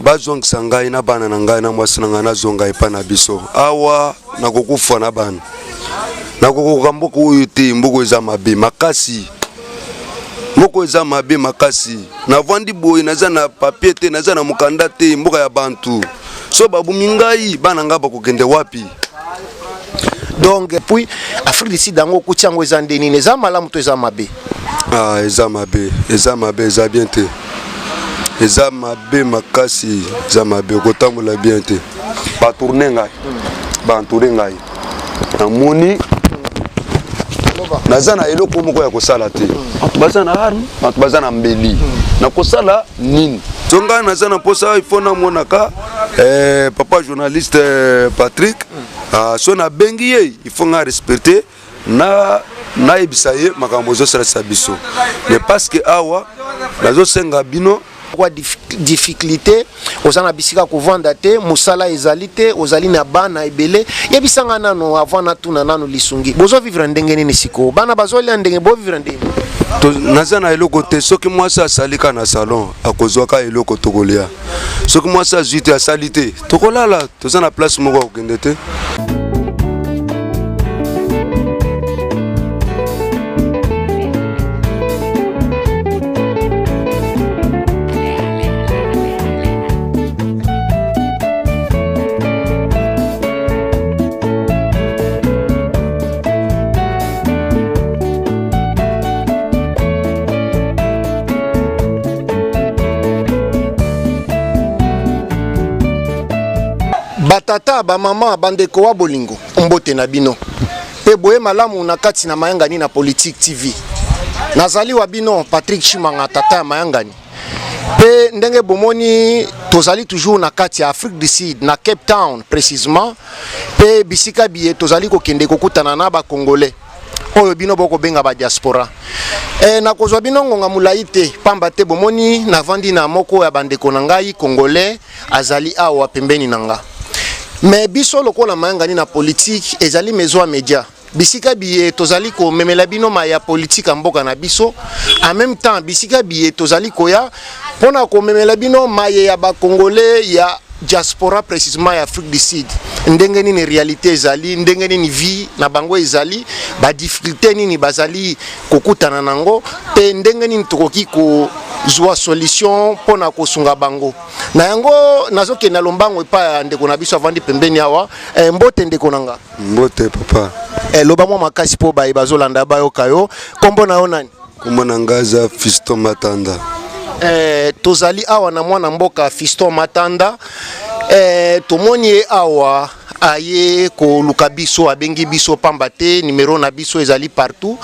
Bazongisa ngai na bana na ngai na mwasi na ngai, nazonga epai na biso. Awa nakokufa na bana, nakokoka mboka oyo te. Mboka eza mabe makasi, mboka eza mabe makasi. Navandi boye, naza na papier te, naza na mokanda te, mboka ya bantu. So babumi ngai, bana ngai bakokende wapi? Donc puis Afrique du Sud yango okuti yango eza nde nini? Eza malamu to eza mabe? Ah, eza mabe, eza mabe, eza bien te, eza mabe makasi, eza mabe, kotambola bien te. Batourne ngai, baentoure ngai, namoni naza na eloko moko ya kosala te. Bato baza na arme, bato baza na mbeli, nakosala nini? So ngai naza na mposa, il faut namonaka papa journaliste Patrick. So nabengi ye, il faut ngai respecte na nayebisa ye makambo ezosalisa biso, mais parce que awa nazosenga bino. Kwa difficulté, oza na bisika kovanda te, mosala ezali te, ozali na bana ebele. Yebisanga nano, avant natuna nano lisungi, bozovivre ndenge nini sikoyo? Bana bazolia ndenge, bovivre ndenge? Naza na eloko te. Soki mwasi asali ka na salon, akozwaka eloko, tokolia. Soki mwasi azwi te, asali te, tokolala. Toza na place moko ya kokende te. Batata, bamama, bandeko wa bolingo, mbote na bino mpe boye malamu na kati na Mayangani na Politique TV. Nazali wa bino Patrick Chimanga, tata ya Mayangani. Mpe ndenge bomoni, tozali toujours na kati ya Afrique du Sud, na Cape Town précisément, mpe bisika biye tozali kokende kokutana na Bacongolais oyo bino bokobenga ba diaspora. Nakozwa bino ngonga molai te, pamba te bomoni navandi na moko ya bandeko na ngai congolais, azali awa pembeni na nga. Me biso lokola Mayangani na Politike ezali maison ya media, bisika biye tozali komemela bino maya politike ya mboka na biso. En même temps, bisika biye tozali koya mpona komemela bino maye ya Bacongolais ya diaspora, précisément ya Afrique du Sud, ndenge nini réalité ezali, ndenge nini vie na bango ezali, badifficulté nini bazali kokutana nango, mpe ndenge nini tokoki kozwa solution mpona kosunga bango. Na yango nazokende na lombango epai ya ndeko na biso avandi pembeni awa. Mbote ndeko na nga. Mbote papa. Loba mwa makasi mpo baye bazolanda bayoka yo. Nkombo na yo nani? Kombo na ngai aza Fiston Matanda. Tozali awa na mwana mboka Fiston Matanda. Tomoni ye awa aye koluka biso, abengi biso pamba te numero na biso ezali partout.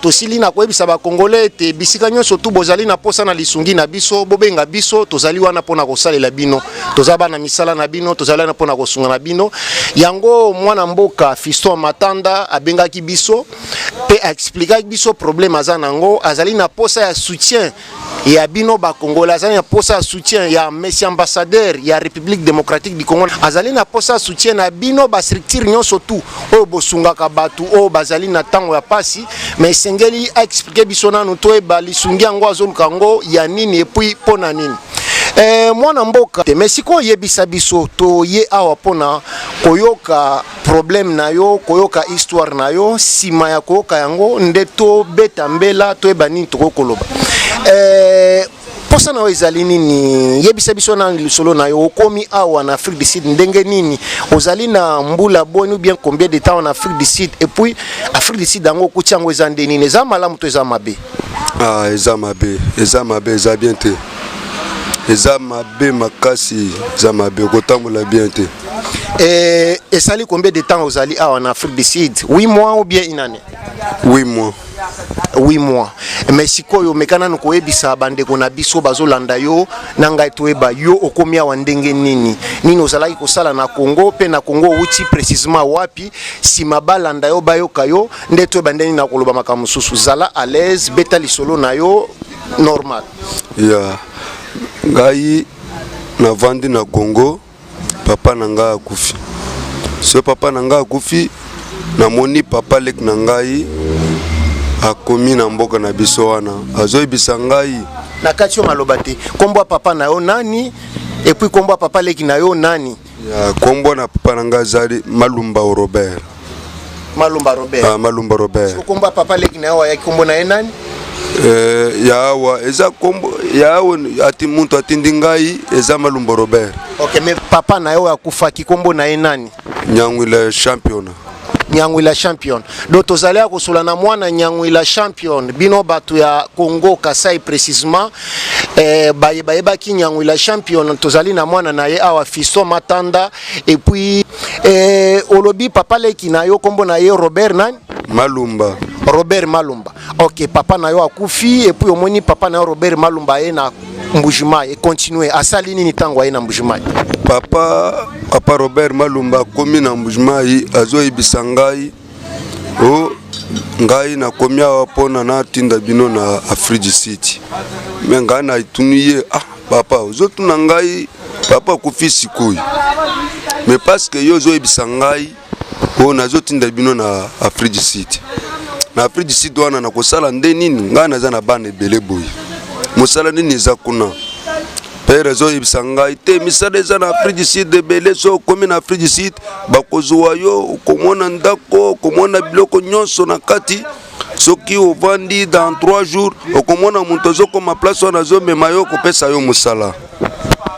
Tosili na koyebisa Bakongole ete bisika nyonso tu bozali na posa na lisungi na biso, bobenga biso, tozali wana mpona kosalela bino. Toza bana misala na bino, tozali wana mpona kosunga na bino. Yango mwana mboka Fiston Matanda abengaki biso mpe aexplikaki biso problème aza nango. Azali na posa ya soutien ya bino Bakongole, azali na posa ya soutien ya monsieur ambassadeur ya République démocratique du Congo, azali na posa ya soutien na bino bastructure nyonso tu oyo bosungaka bato oyo bazali na ntango ya pasi. Mais esengeli aexplike biso nanu, toyeba lisungi yango azoluka yango ya nini et puis mpo na nini. Mwana mboka te, mais sikoyo oyebisa biso, toye awa mpona koyoka problème na yo, koyoka histoire na yo. Nsima ya koyoka yango nde tobeta mbela, toyeba nini tokoki koloba. Posa na yo ezali nini? Yebisa biso na lisolo na yo. Okomi awa na Afrique du Sud ndenge nini? Ozali na mbula boni ou bien combien de temps en Afrique du Sud? Et puis Afrique du Sud yango okuti yango eza nde nini? Eza malamu to eza mabe? Ah, eza mabe, eza mabe, eza bien te, eza mabe makasi, eza mabe, kotambola bien te. Esali combien de temps ozali awa na Afrique du Sud? 8 mois ou bien une année? 8 mois. 8 mois. Mais sikoyo meka nanu koyebisa bandeko na biso bazolanda yo na ngai, toyeba yo okomi awa ndenge nini, nini ozalaki kosala na Congo, mpe na Congo outi précisément wapi. Nsima balanda yo, bayoka yo nde toyeba ndenge nini na koloba makambo mosusu. Zala à l'aise, beta lisolo na yo normal. Ya ngai, navandi na Congo, papa na ngai akufi. So papa na ngai akufi, namoni papa leki na ngai akomi na mboka na biso wana, azoyebisa ngai. Na kati yo maloba te. Nkombo ya papa na yo nani? Et puis kombo ya papa leki na yo nani? Ya kombo na papa na ngai azali Malumba Robert. Malumba Robert. Ah, Malumba Robert. Kombo ya papa leki na yo ayaki kombo na ye nani? Eh, ya awa eza kombo ya awa ati muntu atindi ngai eza Malumba Robert. Ok, mais papa na yo akufaki kombo na ye nani? Nyangwila Champion. Nyangwila Champion. Donc tozali ya kosola na mwana Nyangwila Champion. Bino bato ya Congo Kasai précisément eh, baye bayebaki Nyangwila Champion, tozali na mwana na ye awa Fiston Matanda et puis eh, olobi papa leki na yo kombo na ye Robert nani? Malumba. Robert Malumba. Ok, papa na yo akufi et puis omoni papa na yo Robert Malumba ye na Mbujimayi et continuer asali nini tango aye na Mbujimayi? Papa Robert Malumba akomi na Mbujimayi azoyebisa ngai o ngai nakomi awa mpona natinda bino na Afrique du Sud. Me ngai natuni ye, ah papa ozotuna ngai papa akufi sikoyo, mais parce que yo ozoyebisa ngai oyo nazotinda bino na Afrique du Sud. Na Afrique du Sud wana nakosala nde nini? Ngai naza na bana ebele boye, mosala nini eza kuna? Pere azoyebisa ngai te misala eza na Afrique du Sud ebele, so okomi na Afrique du Sud bakozwa yo, okomona ndako, okomona biloko nyonso na kati. Soki ovandi dans 3 jours okomona moto azokoma place wana azomema yo kopesa yo mosala.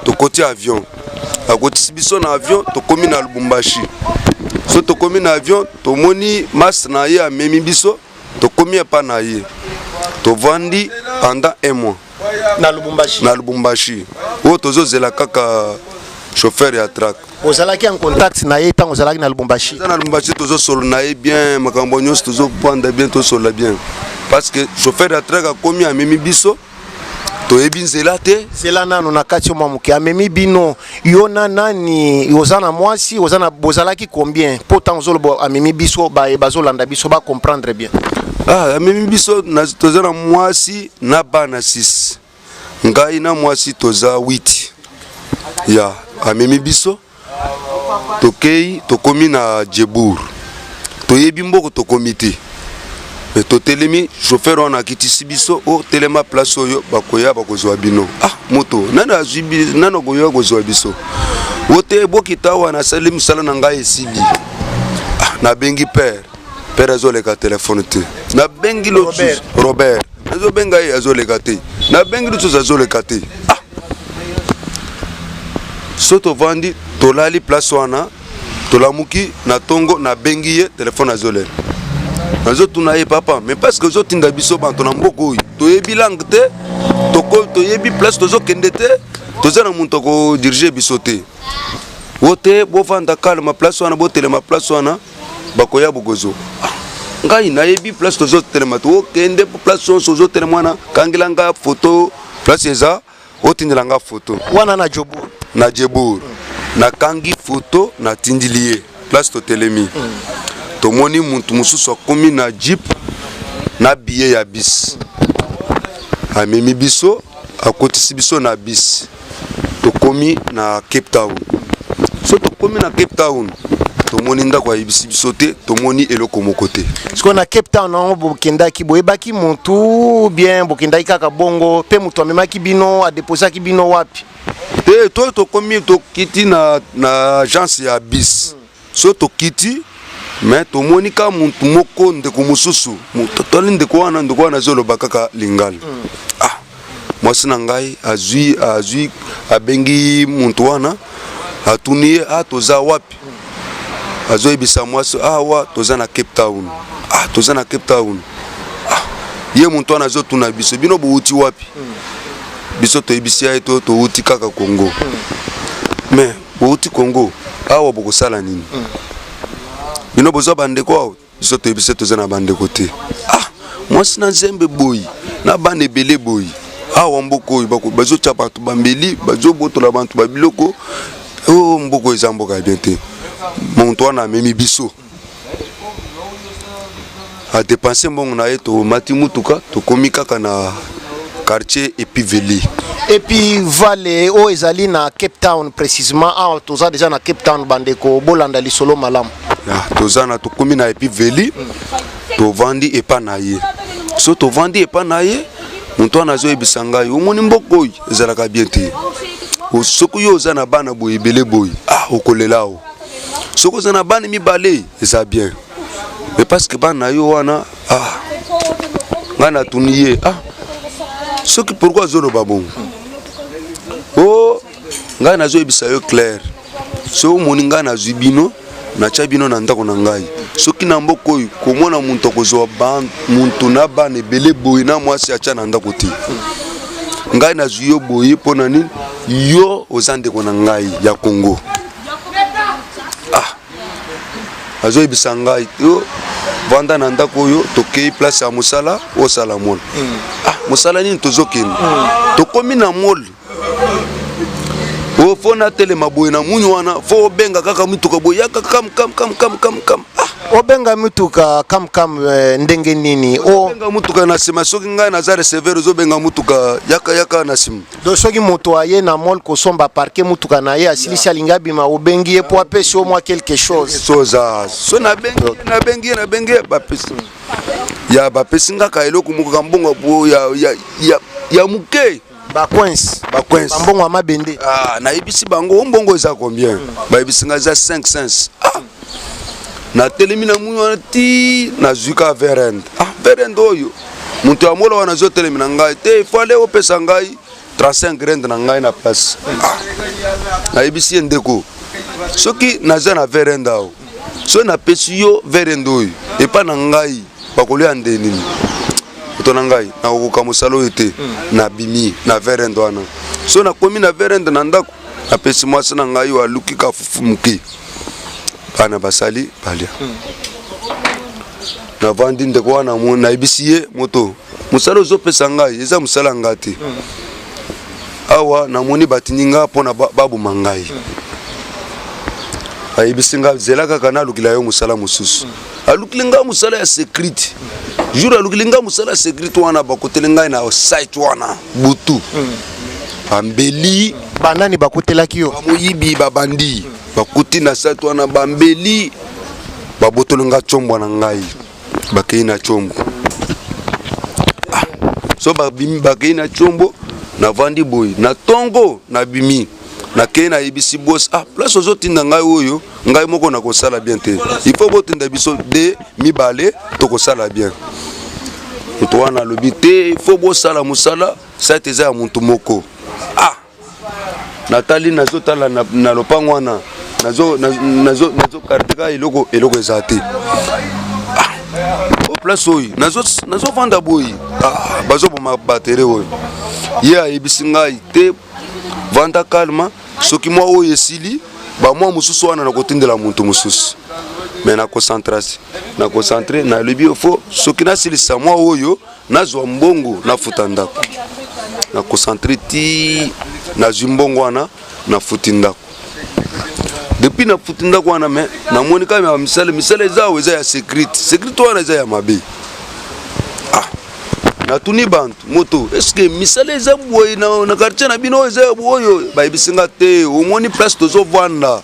Tokoti avion, akotisi biso na avion, tokomi na Lubumbashi. So tokomi na avion, tomoni mas na ye amemi biso, tokomi epa na ye, tovandi pendant un mois na Lubumbashi. Na Lubumbashi oyo tozozela kaka chauffeur ya truck. Ozalaki en contact na ye ntango ozalaki na Lubumbashi? Na Lubumbashi tozosolola na ye bien, makambo nyonso tozopanda bien, tosolola bien parce que chauffeur ya truck akomi amemi biso, toyebi nzela te. Nzela nano na kati mwa moke amemi bino, yo na nani? Oza na mwasi, oza na bozalaki combien? Po ntango ozoloba amemi biso, baye bazolanda biso ba comprendre bien. Ah, amemi biso toza na mwasi na bana 6, ngai na mwasi toza 8. Ya amemi biso tokei, tokomi na Djebour, toyebi mboko tokomi te. Me totelemi, chauffeur wana akitisi biso, o telema place oyo bakoya bakozwa bino. Ah, moto nani azwi nani akoya kozwa biso? O te bokita awa, nasali mosala na ngai esili. Ah, nabengi père, père azoleka telefone te. Nabengi losusu Robert, nazobenga ye azoleka te. Nabengi lisusu azoleka te. Ah, so tovandi tolali place wana, tolamuki na tongo, nabengi ye telefone azolela. Nazotuna ye papa, mais parce que ozotinda biso banto na mboka oyo toyebi langue te, toyebi place tozokende te, toza na moto akodirige biso te. O te bovanda calme place wana, botelema place wana bakoya bokozo. Ah, ngai nayebi place tozotelema te, okende place nyonso ozotelema wana, kangela nga photo place eza, otindela nga photo wana na Djebour. Na Djebour nakangi photo, natindili ye place totelemi. Tomoni mutu mosusu akomi na jeep na billet ya bis, amemi biso, akotisi biso na bis, tokomi na Cape Town. So tokomi na Cape Town, tomoni ndako ayebisi biso te, tomoni eloko moko te. Sikoyo na Cape Town yango bokendaki, boyebaki motu bien? Bokendaki kaka bongo mpe moto amemaki bino, adeposaki bino wapi? Te, to tokomi tokiti na agence ya bis. So tokiti, me tomoni ka motu moko, ndeko mosusu, totali ndeko wana, ndeko wana azoloba kaka lingala. Ah, mwasi na ngai azwi abengi motu wana, atuni ye, ah toza wapi? Azoyebisa mwasi, awa toza na Cape Town. Ah, toza na Cape Town. Ah, ye motu wana azotuna biso, bino bowuti wapi? Biso toyebisi ye to towuti kaka Congo. Mais bowuti Congo awa bokosala nini? Bino bozwa bandeko awa? Biso toyebisi toza na bandeko te. Ah, mwasi na nzembe boyi na bana ebele boyi awa mboka oyo bazotya bato bambeli, bazobotola bato babiloko oyo, mboka eza mboka ya bien te. Moto wana amemi biso, adepense mbongo na ye, tomati mutuka, tokomi kaka na quartier Epiveli. Et puis vale oyo ezali na Cape Town précisément. Awa toza déjà na Cape Town, bandeko bolanda lisolo malamu. Toza na tokomi na Epiveli, tovandi epa na ye. So tovandi epa na ye, moto wana azoyebisa ngai, omoni mboka oyo ezalaka bien te. Soki yo oza na bana boye ebele boye, ah, okolela o. Soki oza na bana mibale, eza bien, mais parce que bana na yo wana, ah, ngai natuni ye, ah, soki pourquoi azoloba bongo? O ngai nazoyebisa yo clair, soki omoni ngai nazwi bino, natya bino na ndako na ngai, soki na mboka oyo komona moto akozwa moto na bana ebele boye na mwasi atya na ndako te. Ngai nazwi yo boye mpo na nini? Yo oza ndeko na ngai ya Congo. Ah, azoyebisa ngai yo vanda na ndako oyo, tokei place ya mosala, osala mall. Ah, mosala nini? Tozokende, tokomi na mall o fo natelema boye na muni wana, fo obenga kaka mituka boye, yaka kam kam kam kam kam kam. Ah, obenga mituka kam kam, ndenge nini o? Obenga mutuka na nsima. Soki ngai naza receveur, ozobenga mutuka yaka yaka na nsima. Donc soki moto aye na mall kosomba, parquer mutuka na ye, asilisi, alingi abima, obengi ye mpo apesi yo mwa quelque chose. Soza so nabengi ye, nabengi ye, nabengi ye, bapesi ya bapesi ngaka eloko moko ka mbongo po ya moke. Bacoins. Bacoins. Bambongo ya mabende. Ah, nayebisi bango o mbongo eza combien? Bayebisi ngai eza 500. Ah, natelemi na muni wana ti nazwi ka 20 rand. Ah, 20 rand oyo, moto ya mall wana azotelemi na ngai te, ifale opesa ngai 35 rand na ngai na place. Ah, nayebisi ye, ndeko, soki naza na 20 rand awa, soki napesi yo 20 rand oyo, epa na ngai bakolia nde nini? Moto na ngai, nakokoka mosala oyo te. Nabimi na 20 rand wana. So nakomi na 20 rand na ndako, napesi mwasi na ngai oyo, aluki ka fufu moke, bana basali balia. Navandi, ndeko wana nayebisi ye, moto, mosala ozopesa ngai eza mosala ya ngai te. Awa namoni batindi nga mpona baboma ngai. Ayebisi nga, zela kaka nalukila yo mosala mosusu. Alukili nga mosala ya sécurité. Jour alukili nga mosala ya sécurité wana, bakoteli ngai na site wana butu, bambeli. Banani bakotelaki yo? Bamoyibi, babandi, bakuti na site wana bambeli, babotoli nga tsombwa na ngai, bakei na tshombo. Ah, so babimi, bakei na tshombo. Navandi boye na ntongo, nabimi, nakei, nayebisi boss, ah, place ozotinda ngai oyo, ngai moko nakosala bien te, il faut botinda biso de mibale, tokosala bien. Moto wana alobi te, il faut bosala mosala, site eza ya motu moko. Ah, natali, nazotala na lopango wana, nazoécarter kaka, eloko eza te. Ah, o place oyo nazovanda boye, ah, bazoboma batterie oyo. Ye ayebisi ngai te, vanda calme, soki mwa oyo esili, bamwa mosusu wana nakotindela moto mosusu. Mais na concentration, na concentre, nalobi fo soki nasilisa mwa oyo, nazwa mbongo, nafuta ndako. Na concentre ti nazwi mbongo wana, nafuti ndako. Depuis nafuti ndako wana, me namoni kaka misala, misala eza awa, eza ya sécurité. Sécurité wana eza ya mabe. Ah, natuni bantu, moto, est-ce misala eza boye na quartier na bino oyo eza ya oyo? Bayebisi nga te, omoni place tozovanda,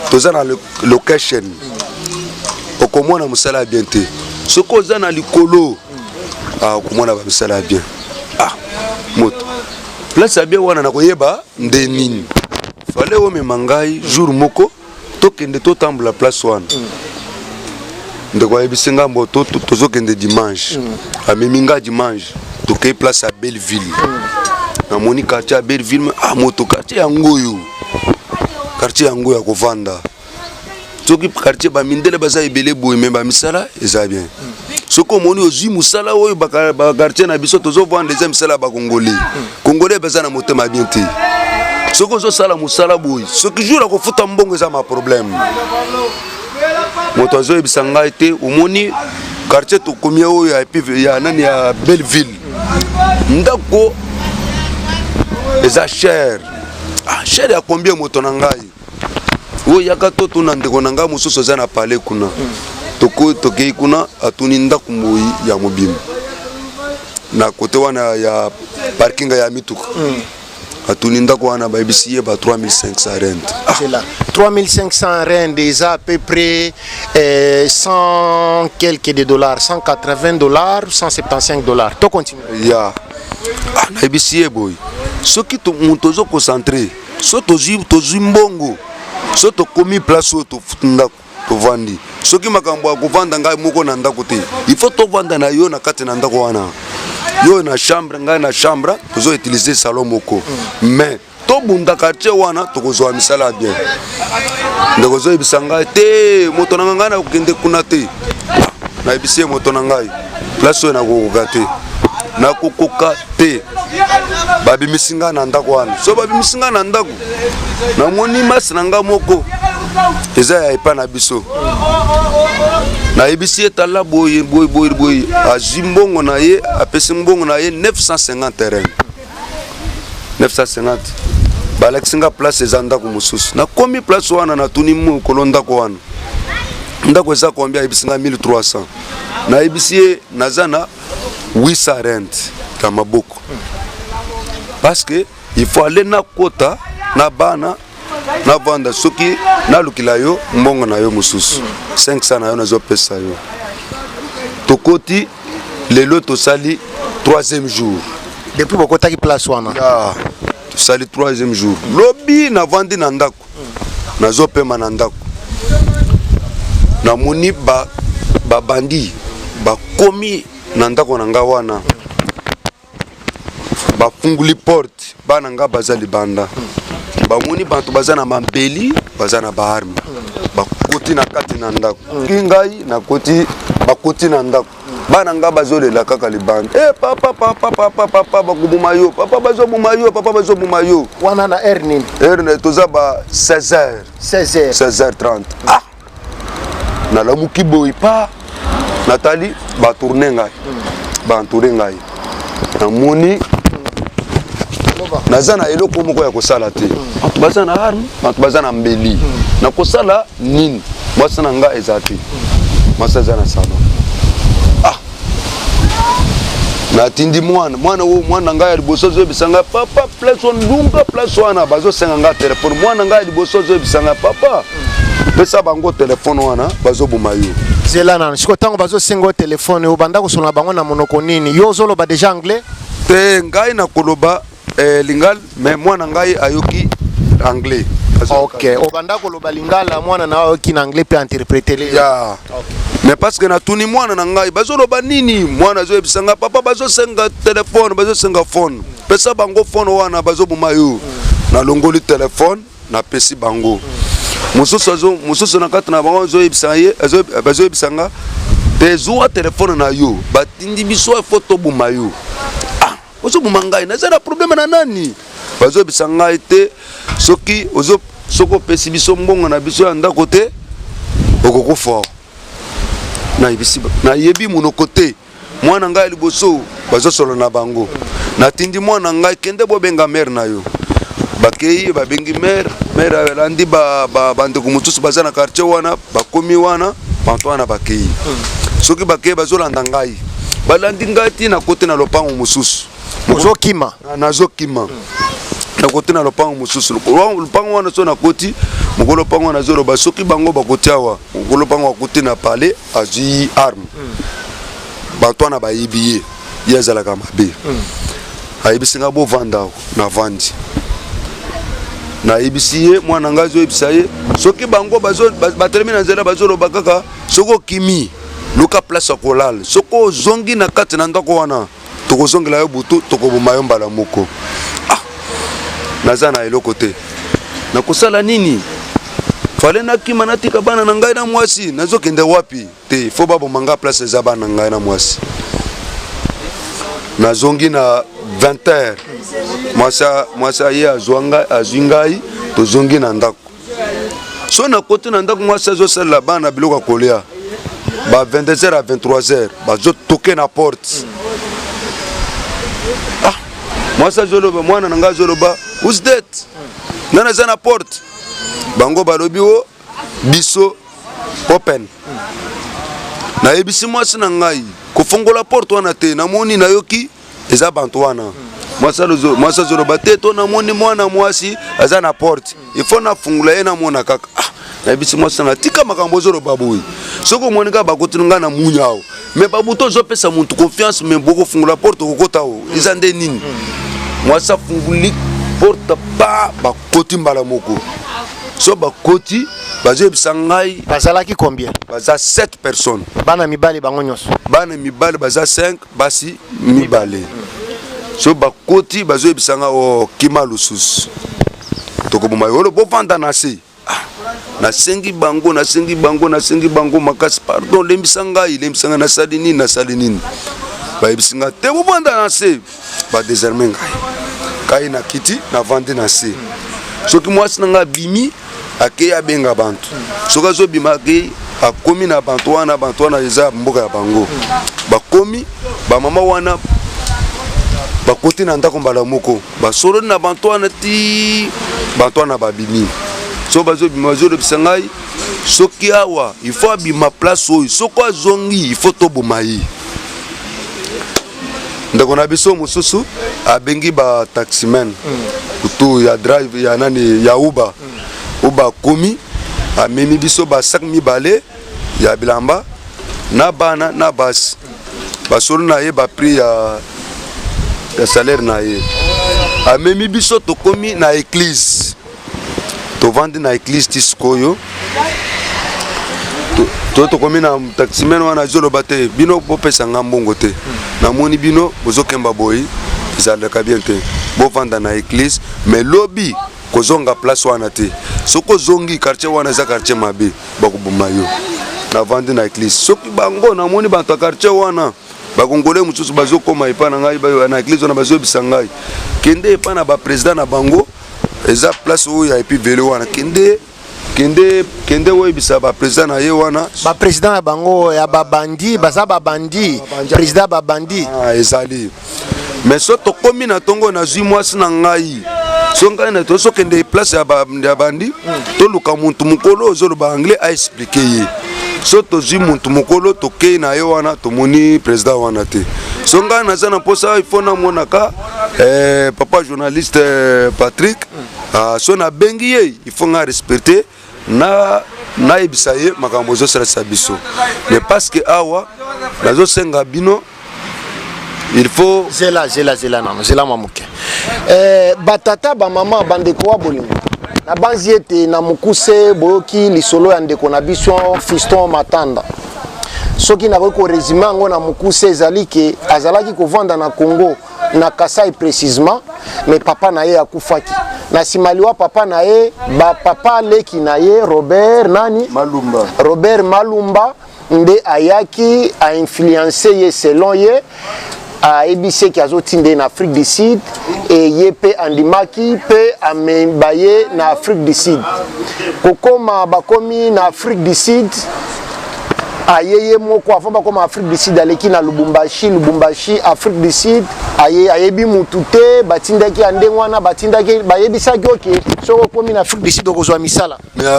toza na location, okomona mosala ya bien te. Soki oza na likolo, ah, okomona bamisala ya bien. Ah, moto, place ya bien wana nakoyeba nde nini? Fale omema ngai jour moko, tokende totambola place wana. Ndeko ayebisi nga mbo tozokende dimanche. Amemi nga dimanche, tokei place ya Belleville. Namoni quartier ya Belleville. Ah, moto, quartier yango oyo, quartier yango ya kovanda. Soki quartier bamindele baza ebele boye, me bamisala eza bien. Soki omoni ozwi mosala oyo, baquartier na biso tozovanda eza misala ya bakongolais. Congolais baza na motema bien te. Soki ozosala mosala boye, soki jour akofuta mbongo, eza ma problème. Moto azoyebisa ngai te, omoni quartier tokomi oyo ya ya nani, ya Belleville, ndako eza cher. Ah, cher ya combien? Moto na ngai oyo, yaka totuna ndeko na ngai mosusu aza na palais kuna. Tokei kuna, atuni ndako mboi ya mobimba na kote wana ya parking ya mituka. Atuni ndako wana, bayebisi ye ba 3500 rand. Ah. C'est là 3500 rand eza à peu près 100 quelques de dollars, 180 dollars, 175 dollars. To continue. Ya, ah, nayebisi ye boye. Soki moto ozo concentre, so tozwi mbongo, so tokomi place oyo tofuti ndako, tovandi. Soki makambo ya kovanda ngai moko na ndako te, il faut tovanda na yo na kati na ndako wana, yo na chambre, ngai na chambre, tozo utiliser salon moko. Mais tobunda quartier wana, tokozwa misala ya bien. Ndeko ozoyebisa ngai te, moto na ngai, ngai nakokende kuna te. Nayebisi ye, moto na ngai, place oyo nakokoka te, nakokoka te. Babimisi ngai na ndako wana. So babimisi ngai na ndako, namoni masi na ngai moko eza ya epai na biso. Nayebisi ye, tala boye boye boye boye. Azwi mbongo na ye, apesi mbongo na ye 950 RM, 950. Balakisi nga place eza ndako mosusu. Nakomi place wana, natuni mokolo ndako wana, ndako eza combien? Ayebisi nga 1300. Nayebisi ye, naza na 800 rente ya maboko, parce que il faut aller nakota na bana navanda. Soki nalukila yo mbongo na yo mosusu 500 na yo, nazopesa yo. Tokoti lelo, tosali troisième jour. Depuis bokotaki place wana? Ya, tosali troisième jour. Lobi navandi na ndako, nazopema na ndako, namoni babandi bakomi na ndako na nga wana, bafunguli porte. Bana nga baza libanda, bamoni bato baza na mabeli, baza na ba armes, bakoti na kati na ndako. Ki ngai nakoti, bakoti na ndako, bana nga bazolela kaka libanda: "E papa, papa, papa, papa, bakoboma yo, papa, bazoboma yo, papa, bazoboma yo." Wana na heure nini? Heure toza ba 16 heures. 16 heures? 16h30. Ah, nalamuki boye pa, natali ba tourne ngai, ba entoure ngai. Namoni naza na eloko moko ya kosala te. Bato baza na arme, bato baza na mbeli, nakosala nini? Mwasi na nga eza te, mwasi aza na salon. Ah, natindi mwana, mwana oyo, mwana ngai ya liboso azoyebisa ngai: "Papa, place wana, ndunga place wana, bazosenga ngai telefone." Mwana ngai ya liboso azoyebisa ngai: "Papa, pesa bango telefone wana, bazoboma yo." Zela nano. Siko ntango bazosenga yo telefone, obanda kosolola bango na monoko nini? Yo ozoloba déjà anglais? Te, ngai nakoloba lingala, mais mwana ngai ayoki anglais. Ok, obanda koloba lingala, mwana na yo ayoki na anglais mpe interpréter. Ya, mais parce que natuni mwana na ngai, bazoloba nini? Mwana azoyebisa ngai: "Papa, bazosenga telefone, bazosenga phone, pesa bango phone wana, bazoboma yo." Nalongoli telefone, napesi bango. Mosusu mosusu na kati na bango azoyebisa ye, bazoyebisa nga te: "Zuwa telefone na yo, batindi biso, faut toboma yo." Ah, ozoboma ngai, naza na problème na nani? Bazoyebisa ngai te, soki soki opesi biso mbongo na biso ya ndako te, okokufa. Nayebisi, nayebi monoko te. Mwana ngai ya liboso bazosolo na bango. Natindi mwana ngai: "Kende bobenga mère na yo." Bakei, babengi mère. Mère alandi bandeko mosusu baza na quartier wana, bakomi wana, banto wana bakei. Soki bakei, bazolanda ngai, balandi ngai ti nakoti na lopango mosusu. Ozokima? Nazokima, nakoti na lopango mosusu. Lopango wana, so nakoti, mokolo lopango wana azoloba: "Soki bango bakoti awa." Mokolo lopango akoti na palais, azwi arme. Bato wana bayebi ye, ye azalaka mabe. Ayebisi nga: "Bovanda awa." Navandi, nayebisi ye, mwana ngai azoyebisa ye: "Soki bango batelemi na nzela, bazoloba kaka, soki okimi, luka place ya kolala. Soki ozongi na kati na ndako wana, tokozongela yo butu, tokoboma yo mbala moko." Ah, naza na eloko te, nakosala nini? Fale nakima, natika bana na ngai na mwasi, nazokende wapi? Te, faut baboma nga, place eza bana na ngai na mwasi. Nazongi na 20 heures, mwasi, mwasi aye azwa ngai, azwi ngai, tozongi na ndako. So nakoti na ndako, mwasi azosalela bana biloko ya kolia. Ba 22 heures à 23 heures, bazotoke na porte. Ah, mwasi azoloba, mwana na ngai azoloba: "Who's that? Nani aza na porte?" Bango balobi: "O biso, open." Nayebisi mwasi na ngai kofongola porte wana te, namoni, nayoki eza bantu wana. Mwasi azoloba: "Te, to namoni mwana mwasi aza na porte, il faut nafungola ye, namona kaka." Ah, nayebisi mwasi na ngai: "Tika makambo ozoloba boye. Soki omoni kaka bakotini ngai na munya awa, mais babutu ozopesa motu confiance, mais bokofungola porte, okokota o eza nde nini?" Mwasi afunguli porte pa, bakoti mbala moko. So bakoti, bazoyebisa ngai. Bazalaki combien? Baza 7 personnes. Bana mibali bango nyonso? Bana mibali baza 5, basi mibale. So bakoti, bazoyebisa ngai: "O kima lisusu, tokoboma yo. Olo bovanda na se." Ah, nasengi bango, nasengi bango, nasengi bango makasi: "Pardon, lembisa ngai, lembisa ngai, nasali nini, nasali nini?" Bayebisi ngai te: "Bovanda na se." Badésarmer ngai kai na kiti, navandi na se. Soki mwasi na ngai abimi, akei, abenga bantu. Soki azobima, akei, akomi na bantu wana. Bantu wana eza mboka ya bango. Bakomi, bamama wana bakoti na ndako mbala moko, basololi na bantu wana ti bantu wana babimi. So bazobima, bazolobisa ngai: soki awa, il faut abima place oyo, soki azongi, il faut toboma ye. Ndeko na biso mosusu abengi bataximen kutu ya drive ya nani, ya Uber. Uber akomi, amemi biso basac mibale ya bilamba na bana na basi. Basolo na ye baprix ya salaire na ye. Amemi biso, tokomi na église, tovandi na église ti sikoyo. To tokomi na taximen wana, azoloba te: "Bino bopesa nga mbongo te. Namoni bino bozokemba boyi, ezalaka bien te. Bovanda na église, mais lobi kozonga place wana te. Soki ozongi quartier wana, eza quartier mabe, bakoboma yo." Navandi na église. Soki bango namoni bato ya quartier wana, bakongole mosusu bazokóma epai na ngai na église wana, bazoyebisa ngai: "Kende epai na baprésident na bango, eza place oyo ya epi vele wana. Kende, kende, kende, oyebisa baprésident na ye wana." Baprésident na bango ya babandi, baza babandi, président ya babandi. Ah, ezali. Mais so tokomi na ntongo, nazwi mwasi na ngai. So ngai na tozokende place ya bandi, toluka muntu mokolo ozoloba anglais, aexpliquer ye. So tozwi muntu mokolo, tokei na ye wana, tomoni président wana te. So ngai naza na mposa, ifo namonaka papa journaliste Patrick. Ah, so nabengi ye, il faut ngai respecte na nayebisa ye makambo ezosalisa biso. Mais parce que awa nazosenga bino, il faut Zela, zela, zela nano, zela mwa moke. Batata, bamama, bandeko wa bolingo, nabanzi ete na mokuse boyoki lisolo ya ndeko na biso Fiston Matanda. Soki nakoki korésumer yango na mokuse, ezali ke azalaki kovanda na Congo, na Kasai précisement, mais papa na ye akufaki. Na nsima liwa papa na ye, bapapa leki na ye Robert nani? Malumba. Robert Malumba nde ayaki ainfluencer ye. Selon ye, ayebisi eke azotinda ye na Afrique du Sud e ye mpe andimaki mpe ameba ye na Afrique du Sud. Kokoma bakomi na Afrique du Sud, aye ye moko. Avant bakoma Afrique du Sud, aleki na Lubumbashi. Lubumbashi, Afrique du Sud, aye, ayebi mutu te. Batindaki ya ndenge wana, batindaki, bayebisaki: "Oke, soki okomi na Afrique du Sud, okozwa misala."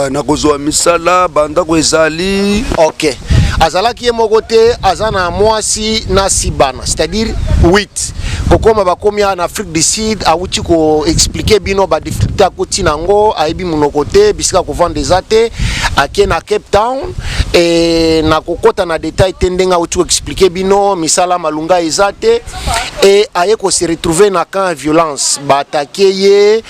Nakozwa misala, bandako ezali. Ok, azalaki ye moko te, aza na mwasi na six bana, c'est-à-dire 8. Kokoma bakomi awa na Afrique du Sud, awuti koexpliquer bino badifficulté akoti nango. Ayebi monoko te, bisika kovanda eza te. Ake na Cape Town e, na kokɔta na détail te, ndenge awuti koexpliquer bino, misala malunga eza te e aye kose retrouver na camp ya violence, baattaquer ye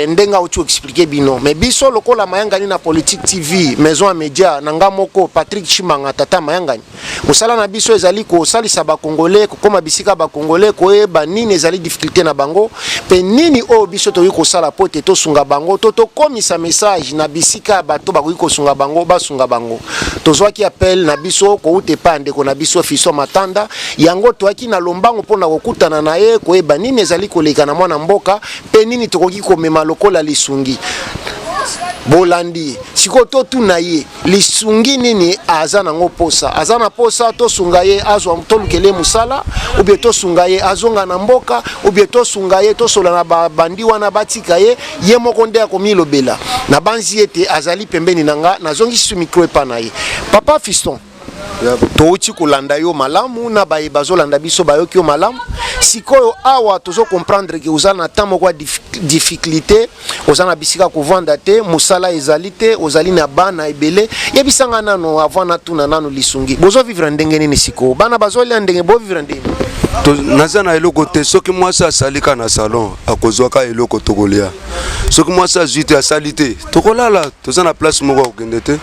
ndenge awuti koexpliquer bino. Mais biso lokola Mayangani na Politique TV, maison ya média na nga moko Patrick Chimanga, tata Mayangani, mosala na biso ezali kosalisa bakongole kokóma bisika bakongole, koyeba nini ezali difficulté na bango mpe nini oyo biso tokoki kosala po ete tosunga bango, to tokomisa message na bisika ya bato bakoki kosunga bango, basunga bango. Tozwaki appel na biso kouta epai ya ndeko na biso Fiston Matanda. Yango toyaki na lombango mpona kokutana na ye, koyeba nini ezali koleka na mwana mboka mpe nini tokoki komema lokola lisungi. Bolandi sikoyo, totuna ye lisungi nini aza nango posa. Aza na posa tosunga ye azwa, tolukela ye mosala, ou bien tosunga ye azonga na mboka, ou bien tosunga ye tosola na babandi wana batika ye. Ye moko nde akomilobela. Nabanzi ete azali pembeni na nga. Nazongisi micro epa na ye. Papa Fiston. Touti kolanda yo malamu na baye bazolanda biso bayoki yo malamu. Sikoyo awa tozo comprendre ke oza na temps moko ya difficulté, oza na bisika kovanda te, mosala ezali te, ozali na bana ebele. Yebisa nga nano avant natuna nano lisungi, bozo vivre ndenge nini sikoyo? Bana bazolia ndenge, bo vivre ndenge? Naza na eloko te. Soki mwasi asali ka na salon, akozwaka eloko tokolia. Soki mwasi azwi te, asali te, tokolala. Toza na place moko ya kokende te.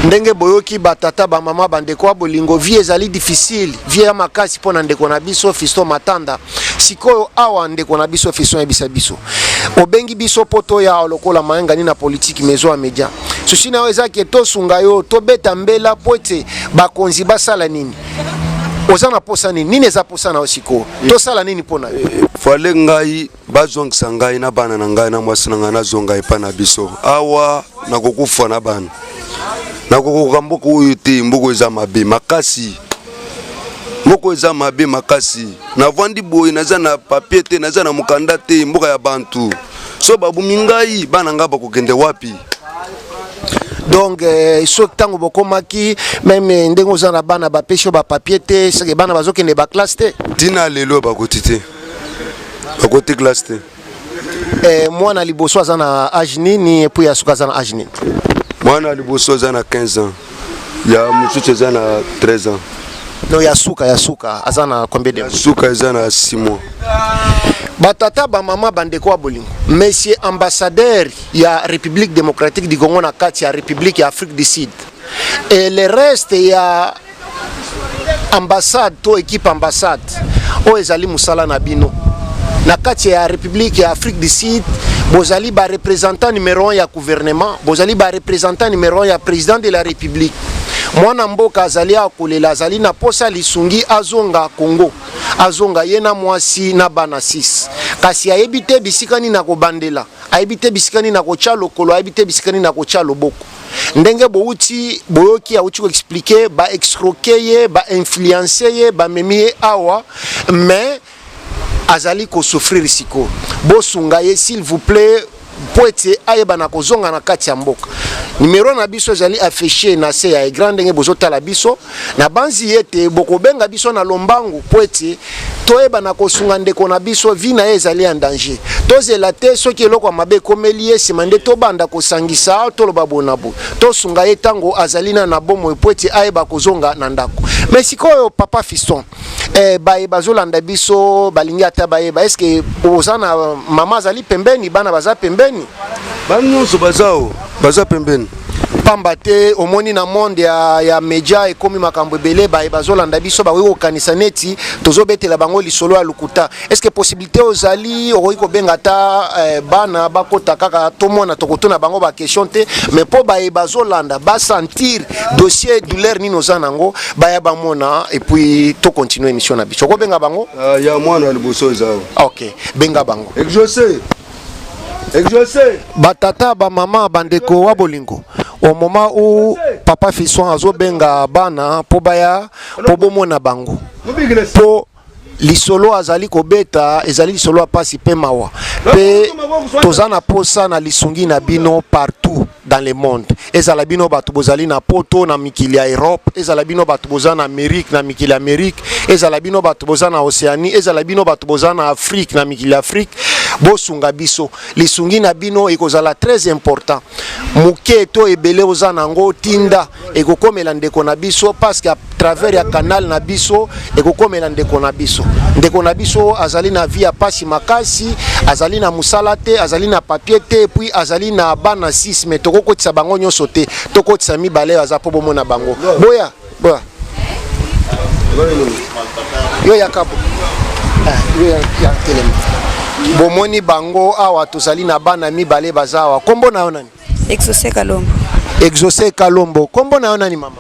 Ndenge boyoki, batata, bamama, bandeko ya bolingo, vie ezali difficile, vie ya makasi mpo na ndeko na biso Fiston Matanda. Sikoyo awa ndeko na biso Fiston, yebisa biso, obengi biso mpo toya lokola mayangani na politike, maison ya media. Susi na yo eza ke tosunga yo, tobeta mbela mpo ete bakonzi basala nini? Oza na posa nini? Nini eza posa na yo sikoyo? Tosala nini mpo na yo? Fale ngai bazongisa ngai na bana na ngai na mwasi na ngai, nazonga epai na biso. Awa nakokufa na bana, nakokoka mboka oyo te. Mboka eza mabe makasi, mboka eza mabe makasi. Navandi boye, naza na papier te, naza na mokanda te. Mboka ya bantu, so babumi ngai, bana ngai bakokende wapi? Donc soki ntango bokomaki même, ndenge oza na bana, bapesi yo bapapier te, soki bana bazokende baclasse te? Ntina lelo bakoti te, bakoti classe te. Mwana liboso aza na age nini, et puis ya suka aza na age nini? Mwana liboso aza na 15 ans, ya mosusu eza na 13 ans. No, ya suka, ya suka aza na combien de Ya suka eza na 6 mois. Batata, bamama, bandeko ya bolingo, monsieur ambassadeur ya République démocratique du Congo na kati ya République ya Afrique du Sud et le reste ya ambassade to équipe ambassade oyo ezali mosala na bino na kati ya République ya Afrique du Sud, bozali bareprésentant numéro 1 ya gouvernement, bozali bareprésentant numéro 1 ya président de la République. Mwana mboka azali akolela, azali na posa lisungi, azonga Congo, azonga ye na mwasi na bana 6, kasi ayebi te bisika nini akobandela, ayebi te bisika nini akotya lokolo, ayebi te bisika nini akotya loboko. Ndenge bouti boyoki, awuti koexpliquer, baescroquer ye, bainfluencer ye, bamemi ye awa, mais azali kosouffrir sikoyo. Bosunga ye, s'il vous plaît, mpo ete ayeba na kozonga na kati ya mboka. Numero na biso ezali affiché na se ya écran. Ndenge bozotala biso, na banzi ete bokobenga biso na lombangu mpo ete toyeba na kosunga ndeko na biso. Vie na ye ezali en danger. Tozela te soki eloko ya mabe ekomeli ye, nsima nde tobanda kosangisa, toloba boye na boye. Tosunga ye ntango azali na bomoi mpo ete ayeba kozonga na ndako. Mais sikoyo, papa Fiston, baye bazolanda biso balingi ata bayeba, est ce que oza na mama azali pembeni, bana baza pembeni? Bana nyonso baza o baza pembeni. Pamba te omoni, na monde ya media ekomi makambo ebele. Baye bazolanda biso bakoki kokanisa neti tozobetela bango lisolo ya lokuta. Est ce que possibilité ozali, okoki kobenga ata bana bakota kaka, tomona, tokotuna bango baquestion te, mais mpo baye bazolanda basentir dossier, douleur nini oza nango, baya bamona, et puis tocontinue émission na biso. Okobenga bango? Ya mwana ya liboso eza awa. Ok, benga bango. Exaucé, Exaucé. Batata, bamama, bandeko wa bolingo, au moment où papa Fiston azobenga bana mpo baya, mpo bomona bango, mpo lisolo azali kobeta ezali lisolo ya pasi mpe mawa, mpe toza na posa na lisungi na bino partout dans le monde. Ezala bino bato bozali na Poto, na mikili ya Europe, ezala bino bato boza na Amérique, na mikili ya Amérique, ezala bino bato boza na Océanie, ezala bino bato boza na Afrique, na mikili ya Afrique, bosunga biso. Lisungi na bino ekozala très important. Moke to ebele oza nango, tinda, ekokomela ndeko na biso, parce que à travers ya canal na biso ekokomela ndeko na biso. Ndeko na biso azali na vie ya pasi makasi, azali na mosala te, azali na papier te, puis azali na bana 6, mais tokokotisa bango nyonso te, tokotisa mibale aza mpo bomona bango. Boya, boya, yo yaka bo. Ah, yo ya telema. Bomoni bango awa, tozali na bana mibale baza awa. Kombo na yo nani? Exaucé Kalombo. Exaucé Kalombo. Kombo na yo nani, mama?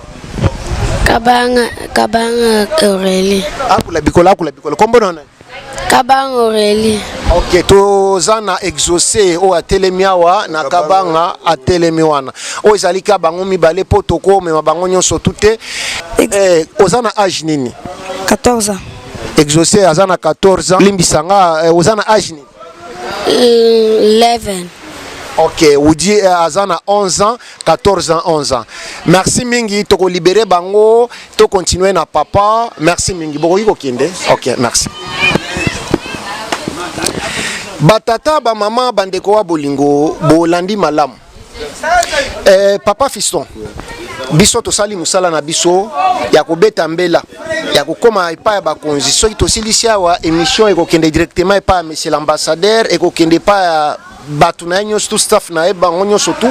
Kabanga, Kabanga Aurélie. Akula bikola, akula bikola. Kombo na yo nani? Kabanga Aurélie. Ok, toza na Exaucé oyo atelemi awa, na Kabanga atelemi wana. Oyo ezali ka bango mibale mpo tokomema bango nyonso tu te. Oza na age nini? 14 ans. Exaucé aza na 14 ans. Limbisa nga, oza na age nini? 11. Ok, Woody aza na 11 ans, 14 ans, 11 ans. Merci mingi, toko libérer bango, to continuer na papa. Merci mingi. Bokoki kokende. Ok, merci. Batata, ba mama, bandeko wa bolingo, bolandi malamu. Papa Fiston, biso tosali mosala na biso ya kobeta mbela ya kokóma epai ya bakonzi. Soki tosilisi awa émission, ekokende directement epai ya monsieur l'ambassadeur, ekokende epai ya bato na ye nyonso, tu staff na ye, bango nyonso tu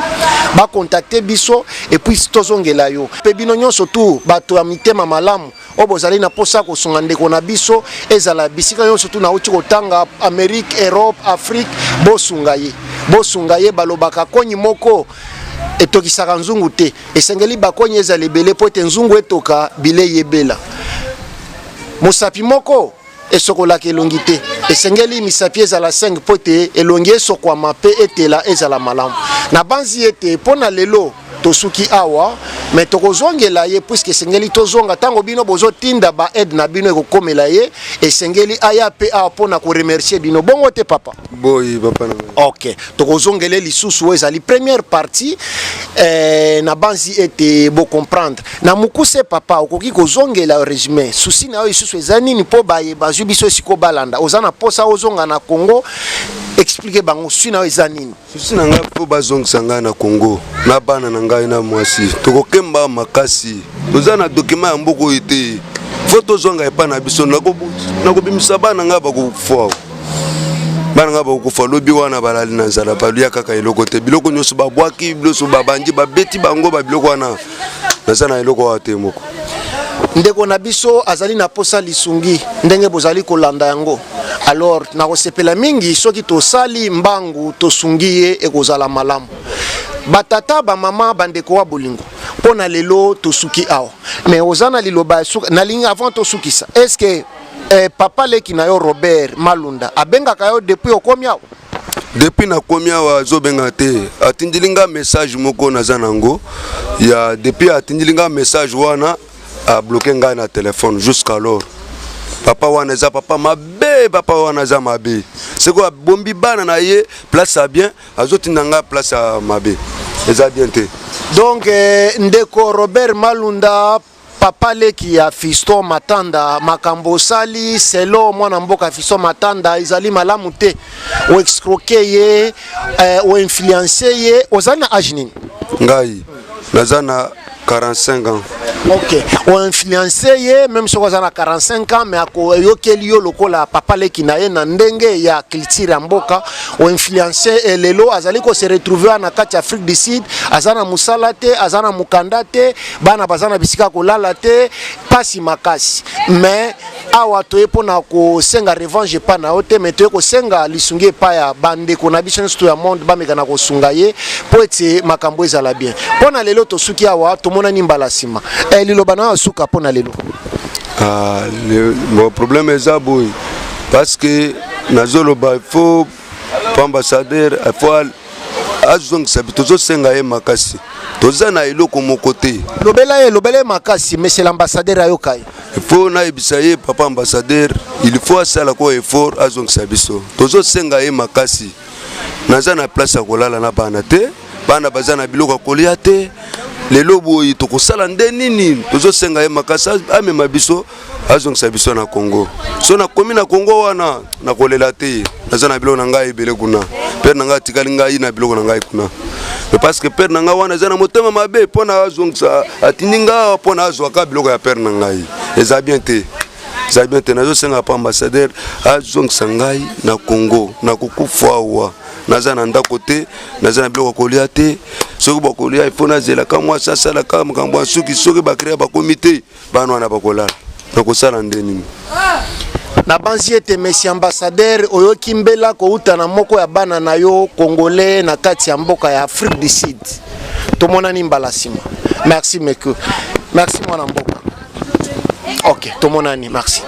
bacontacte biso et puis tozongela yo. Mpe bino nyonso tu bato ya mitema malamu oyo bozali na mposa kosunga ndeko na biso, ezala bisika nyonso tu nauti kotanga, Amérique, Europe, Afrique, bosunga ye, bosunga ye. Balobaka konyi moko etokisaka nzungu te. Esengeli bakonyi ezala ebele mpo ete nzungu etoka bilei ebela. Mosapi moko esokolaka elongi te. Esengeli misapi ezala 5 mpo ete elongi esokwama mpe etela ezala malamu. Nabanzi ete mpo na lelo tosuki awa, me tokozongela ye puisque esengeli tozonga. Ntango bino bozotinda baaide na bino ekokomela ye, esengeli aya mpe awa mpo na koremercier bino. Bongo te, papa? Boyi, papa na ngai. Ok, tokozongela lisusu. Oyo ezali première partie. Nabanzi ete bocomprendre na mokuse. Papa, okoki kozongela résumé souci na yo lisusu eza nini, mpo baye bazwi biso esiko balanda? Oza na posa ozonga na Congo. Explique bango souci na yo eza nini. Souci na ngai, mpo bazongisa ngai na Congo na bana na ngai na mwasi. Tokokemba makasi, toza na document ya mboka oyo te. Faut tozonga epai na biso. Nakobimisa bana ngai, bakokufa. Bana ngai bakokufa lobi wana, balali na nzala, balia kaka eloko te. Biloko nyonso babwaki, biloko babandi babeti bango babiloko wana. Naza na eloko awa te moko. Ndeko na biso azali na posa lisungi ndenge bozali kolanda yango. Alors nakosepela mingi soki tosali mbangu, tosungi ye, ekozala malamu. Batata, bamama, bandeko wa bolingo, mpo na lelo tosuki awa. Mais oza na liloba ya suka? Nalingi avant tosukisa, est ce que papa leki na yo Robert Malunda abengaka yo depuis okomi awa? Depuis nakomi awa, azobenga te. Atindili nga message moko, naza nango ya depuis atindili nga message wana, abloquer ngai na telefone jusqu'alors. Papa wana eza papa mabe, papa wana aza mabe. Sikoyo abombi bana na ye place ya bien, azotinda ngai place ya mabe. Eza bien te. Donc ndeko Robert Malunda, papa leki ya Fiston Matanda, makambo osali selo mwana mboka Fiston Matanda ezali malamu te. Oescroquer ye, oinfluencer ye. Ozali na age nini? Ngai naza na 45 ans. Ok, oinfluencer ye. Même soki aza na 45 ans, mais akoyokeli yo lokola papa leki na ye na ndenge ya culture ya mboka. Oinfluencer, lelo azali kose retrouver wana na kati ya Afrique du Sud, aza na mosala te, aza na mokanda te, bana baza na bisika kolala te, pasi makasi. Mais awa toye mpona kosenga revanche epai na yo te, mais toye kosenga lisungi epai ya bandeko na biso nyonso ya monde, bameka na kosunga ye mpo ete makambo ezala bien. Mpo na lelo tosuki awa, tomonani mbala nsima. Liloba na yo asuka mpo na lelo? Ah, bon, problème eza boye, parce que nazoloba, il faut ambassadeur, il faut azongisa. Tozosenga ye makasi, toza na eloko moko te. Lobela ye, lobela ye makasi, monsieur l'ambassadeur ayoka ye. Il faut nayebisa ye, papa ambassadeur, il faut asala ko effort, azongisa biso. Tozosenga ye makasi. Naza na place ya kolala na bana te, bana baza na biloko ya kolia te. Lelo boye tokosala nde nini? Tozosenga ye makasi, amema biso, azongisa biso na Congo. So nakomi na Congo wana, nakolela te. Naza na biloko na ngai ebele kuna. Père na ngai atikali ngai na biloko na ngai kuna, mais parce que père na ngai wana eza na motema mabe, mpo na azongisa, atindi ngai mpo na azwaka biloko ya père na ngai. Eza bien te, eza bien te. Nazosenga pa ambassadeur azongisa ngai na Congo. Nakokufa awa, naza na ndako te, naza na biloko ya kolia te. Soki bakolia, ifo nazelaka mwasi asalaka makambo ya suki. Soki bacréa bakomi te, bana wana bakolala, nakosala nde nini? Nabanzi ete monsieur ambassadeur oyoki mbela kouta na moko ya bana na yo congolais na kati ya mboka ya Afrique du Sud. Tomonani mbala nsima. Merci meke, merci mwana mboka. Ok, tomonani, merci.